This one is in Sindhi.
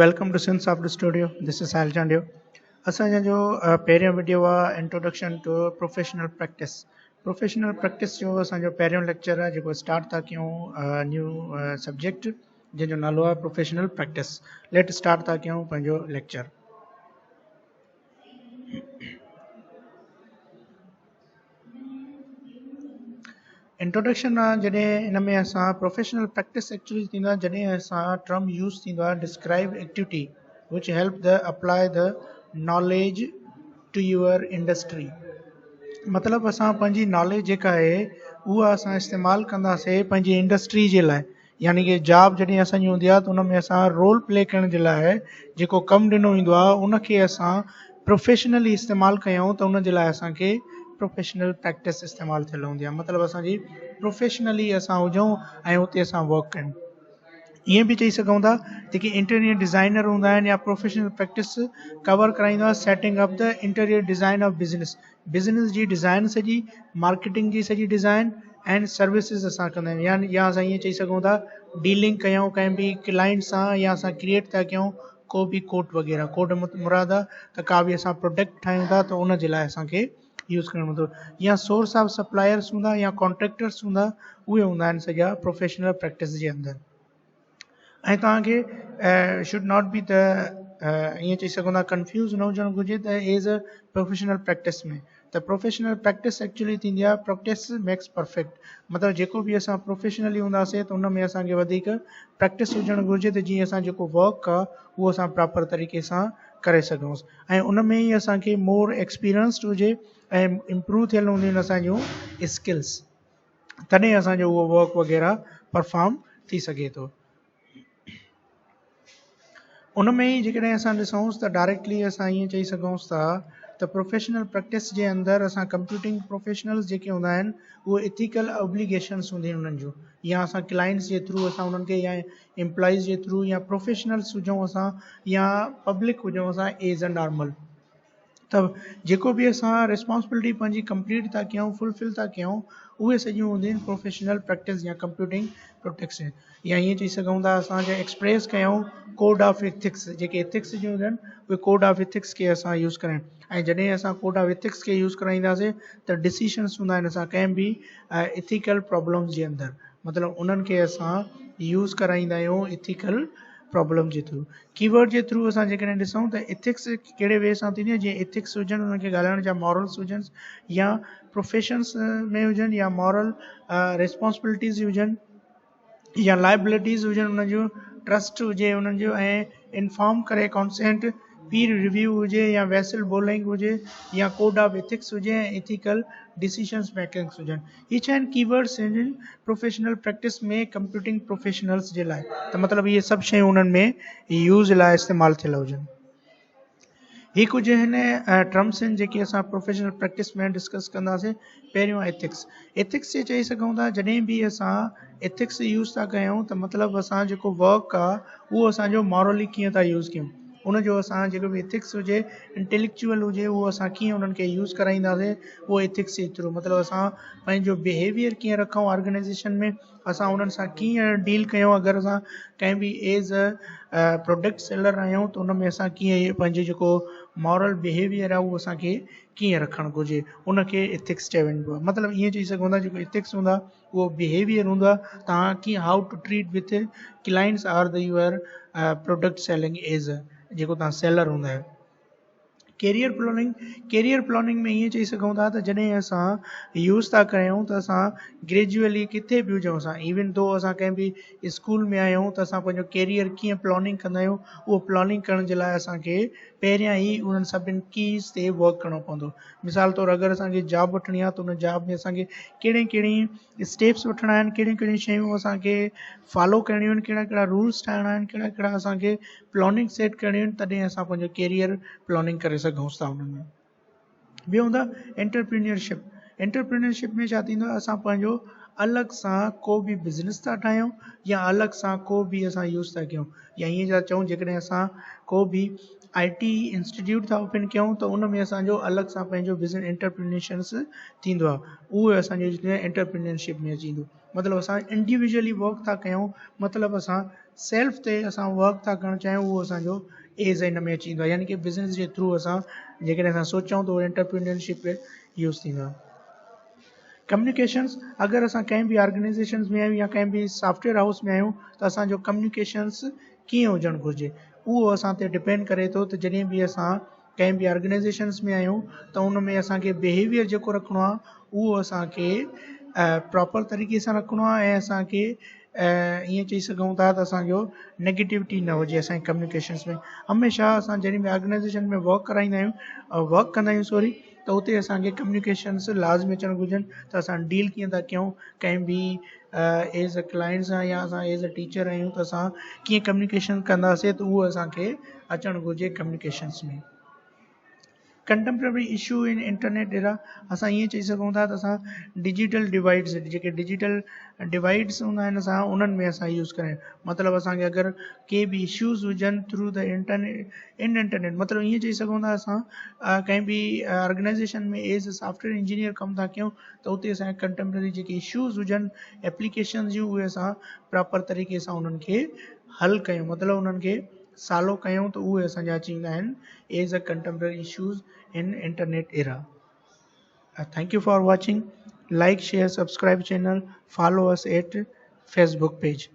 Welcome to Sindh soft studio this is Sahil Chandio اسان جو پهريون وڊيو آ introduction to professional practice professional practice جو اسان جو پهريون ليڪچر آ جيڪو اسٽارٽ ٿا ڪيون نيو سبجيڪٽ جنهن جو نالو آ پروفيشنل پريڪٽس ليٽ اسٽارٽ ٿا ڪيون پنهنجو ليڪچر. انٽروڊڪشن آ جڏهن ان ۾ اسان پروفيشنل پريڪٽس ايڪچولي ٿيندو آ جڏهن اسان ٽرم يوز ٿيندو آ describe activity which help the apply the knowledge to your industry مطلب اسان پنهنجي ناليج جيڪا آهي اها اسان استعمال ڪنداسي پنهنجي انڊسٽري جي لاء يعني ڪي جاب جڏهن اسان جي هوندي آهي ته ان ۾ اسان رول پلي ڪرڻ جي لاء جيڪو ڪم ڏنو ويندو آهي ان کي اسان پروفيشنلي استعمال ڪيون ته ان جي لاء اسان کي پروفيشنل پريڪٽس استعمال ٿيل هوندي آهي مطلب اسان جي پروفيشنلي اسان هجون ۽ اتي اسان ورڪ ڪيون ائين به چئي سگهون ٿا جيڪي انٽيريئر ڊزائنر هوندا آهن يا پروفيشنل پريڪٽس ڪور ڪرائيندو آهي setting up the interior design of business business جي ڊزائن سڄي مارڪيٽنگ جي سڄي ڊزائن اينڊ سروسز اسان ڪندا آهيون يعني يا اسان ائين چئي سگهون ٿا ڊيلنگ ڪيون ڪنهن به ڪلائنٽ سان يا اسان ڪريئيٽ ٿا ڪيون ڪو به ڪوٽ وغيره ڪوٽ مراد آهي ته ڪا به اسان پروڊڪٽ ٺاهيون ٿا ته ان جي لاء اسانکي يوز ڪرڻو پوندو يا سورس آف سپلائرس هوندا يا ڪانٽريڪٽرس هوندا اهي هوندا آهن سڄا پروفيشنل پريڪٽس جي اندر ۽ توهان کي should not be ته ائين چئي سگهون ٿا ڪنفيوز نه هجڻ گهرجي ته ايز ا پروفيشنل پريڪٽس ۾ ته پروفيشنل پريڪٽس ايڪچولي ٿيندي آهي پريڪٽس ميڪس پرفيڪٽ مطلب جيڪو به اسان پروفيشنلي هونداسي ته ان ۾ اسان کي وڌيڪ پريڪٽس هجڻ گهرجي ته جيئن اسان جيڪو ورڪ آهي اهو اسان پراپر طريقي سان ڪري سگهون ۽ ان ۾ ئي اسان کي مور ايڪسپيرينسڊ هجي ۽ امپروو ٿيل هونديون آهن اسان جون اسڪلس تڏهن اسان جو اهو ورڪ وغيره پرفارم ٿي سگهي ٿو. ان ۾ ئي جيڪڏهن اسان ڏسونس ته ڊائريڪٽلي اسان ائين چئي سگهونس ٿا ته پروفيشنل پريڪٽس جي اندر اسان ڪمپيوٽنگ پروفيشنلز جيڪي هوندا آهن اهي ايٿيڪل اوبليگيشنس هونديون آهن انهن جون يا اسان ڪلائنٽس جي ٿرو اسان انهن کي يا امپلائيز جي ٿرو يا پروفيشنلز هجون اسان يا پبلڪ هجون اسان ايز اي نارمل ته جيڪو به اسان ريسپانسبلٽي پنهنجي ڪمپليٽ ٿا ڪيون فلفل ٿا ڪيون اهي سڄيون هونديون آهن پروفيشنل پريڪٽس يا ڪمپيوٽنگ پروٽيڪشن يا ائين چئي سگهون ٿا اسان جي ايڪسپريس ڪيون ڪوڊ آف ايٿڪس جيڪي ايٿڪس جون هونديون آهن اهي ڪوڊ آف ايٿڪس کي اسان يوز ڪرڻ ۽ جڏهن اسان ڪوڊ آف ايٿڪس کي يوز ڪرائينداسين ته ڊسيشنس هوندا آهن اسان ڪنهن به ايٿيڪل پرابلمس جي اندر مطلب انهن کي اسان يوز ڪرائيندا آهيون ايٿيڪل پرابلم جي ٿرو ڪي ورڊ جي ٿرو اسان جيڪڏهن ڏسون ته ايٿڪس ڪهڙي وي سان ٿيندي آهي جيئن ايٿڪس هجن انهن کي ڳالهائڻ جا مورلس هجن يا پروفيشنس ۾ هجن يا مورل ريسپانسبلٽيز هجن يا لائبلٽيز هجن انهن جون ٽرسٽ هجي انهن جو ۽ انفارم ڪري ڪانسينٽ پير ريويو هجي يا ويسل بولنگ هجي يا ڪوڊ آف ايٿڪس هجي ۽ ايٿيڪل ڊسيشنس ميڪنگس هجن هي ڇا آهن ڪي ورڊس آهن پروفيشنل پريڪٽس ۾ ڪمپيوٽنگ پروفيشنلز جي لاء ته مطلب اهي سڀ شيون انهن ۾ يوز لاء استعمال ٿيل هجن هي ڪجهه آهن ٽرمس آهن جيڪي اسان پروفيشنل پريڪٽس ۾ ڊسڪس ڪنداسين پهريون ايٿڪس ايٿڪس جي چئي سگهون ٿا جڏهن به اسان ايٿڪس يوز ٿا ڪيون ته مطلب اسان جيڪو ورڪ آهي اهو اسان جو مورلي ڪيئن ٿا يوز ڪيون ان جو اسان جيڪو به ايٿڪس هجي انٽيليڪچوئل هجي اهو اسان ڪيئن انهن کي يوز ڪرائينداسين اهو ايٿڪس جي ٿرو مطلب اسان پنهنجو بهيويئر ڪيئن رکون آرگنائيزيشن ۾ اسان انهن سان ڪيئن ڊيل ڪيون اگر اسان ڪنهن به ايز پروڊڪٽ سيلر آهيون ته ان ۾ اسان ڪيئن پنهنجو جيڪو مورل بهيويئر آهي اهو اسانکي ڪيئن رکڻ گهرجي ان کي ايٿڪس چيو وڃبو آهي مطلب ائين چئي سگهون ٿا جيڪو ايٿڪس هوندا اهو بهيويئر هوندو آهي توهان ڪيئن how to treat with clients or the your product selling as جيڪو توهان سيلر هوندا آهيو ڪيريئر پلاننگ ڪيريئر پلاننگ ۾ ائين چئي سگهون ٿا ته جڏهن اسان يوز ٿا ڪيون ته اسان گريجوئلي ڪٿي به هجون اسان ايون دو اسان ڪنهن به اسڪول ۾ آهيون ته اسان پنهنجو ڪيريئر ڪيئن پلاننگ ڪندا آهيون اهو پلاننگ ڪرڻ جي لاء اسانکي پهريان ئي انهن سڀن ڪيز تي ورڪ ڪرڻو پوندو مثال طور اگر اسان کي جاب وٺڻي آهي ته ان جاب ۾ اسان کي ڪهڙي ڪهڙي اسٽيپس وٺڻا آهن ڪهڙيون ڪهڙيون شيون اسان کي فالو ڪرڻيون آهن ڪهڙا ڪهڙا رولس ٺاهڻا آهن ڪهڙا ڪهڙا اسان کي پلاننگ سيٽ ڪرڻيون آهن تڏهن اسان پنهنجو ڪيريئر پلاننگ ڪري سگهون ٿا ان ۾ ٻيو هوندو آهي انٽرپرينيورشپ انٽرپرينيورشپ ۾ ڇا ٿيندو آهي اسان پنهنجو الڳ سان ڪو به بزنس ٿا ٺاهيون يا الڳ سان ڪو به اسان يوز ٿا ڪيون يا ائين ٿا چئون جيڪڏهن اسان ڪو به I T institute ٿا اوپن ڪيون ته ان ۾ اسان جو الڳ سان پنهنجو بزنس انٽرپرينيشنس ٿيندو آهي اهو اسان جو انٽرپرينرشپ ۾ اچي ويندو مطلب اسان انڊيويجولي ورڪ ٿا ڪيون مطلب اسان سيلف تي اسان ورڪ ٿا ڪرڻ چاهيون اهو اسان جو ايز ان ۾ اچي ويندو آهي يعني ڪي بزنس جي ٿرو اسان جيڪڏهن اسان سوچون ته اهو انٽرپرينرشپ يوز ٿيندو آهي. ڪميونيڪيشنس اگر اسان ڪنهن به آرگنائيزيشنس ۾ آهيون يا ڪنهن به سافٽ ويئر هائوس ۾ آهيون ته اسان جو ڪميونيڪيشنس ڪيئن هجڻ گهرجي اهو اسان تي ڊپينڊ ڪري ٿو ته جڏهن به اسان ڪنهن به آرگنائيزيشنس ۾ آهيون ته ان ۾ اسان کي بيهيويئر جيڪو رکڻو آهي اهو اسان کي پراپر طريقي سان رکڻو آهي ۽ اسان کي ائين چئي سگهون ٿا ته اسان جو نيگيٽوٽي نه هجي اسان جي ڪميونيڪيشنس ۾ هميشه اسان جڏهن به آرگنائيزيشن ۾ ورڪ ڪرائيندا آهيون ورڪ ڪندا آهيون سوري ته اتي اسان کي ڪميونيڪيشنس لازمي اچڻ گهرجن ته اسان ڊيل ڪيئن ٿا ڪيون ڪنهن به ايز اي ڪلائنٽ سان يا اسان ايز اي ٽيچر آهيون ته اسان ڪيئن ڪميونيڪيشن ڪنداسين ته اهو اسان کي اچڻ گهرجي communications ۾ contemporary issue in internet era اسان ائين چئي سگهون ٿا ته اسان ڊجيٽل ڊوائيڊز جيڪي ڊجيٽل ڊوائيڊز هوندا آهن اسان انهن ۾ اسان يوز ڪري مطلب اسان کي اگر ڪي به اشوز هجن through the internet in internet مطلب ائين چئي سگهون ٿا اسان ڪنهن به organisation ۾ as a software engineer ڪم ٿا ڪيون ته اتي اسان ڪنٽيمپرري جيڪي اشوز هجن ايپليڪيشنز جون اهي اسان پراپر طريقي سان انهن کي حل ڪيون مطلب انهن کي سالو ڪيون ته اهي اسان جا اچي ويندا آهن as a contemporary issues in internet era. Thank you for watching like share subscribe channel follow us at Facebook page.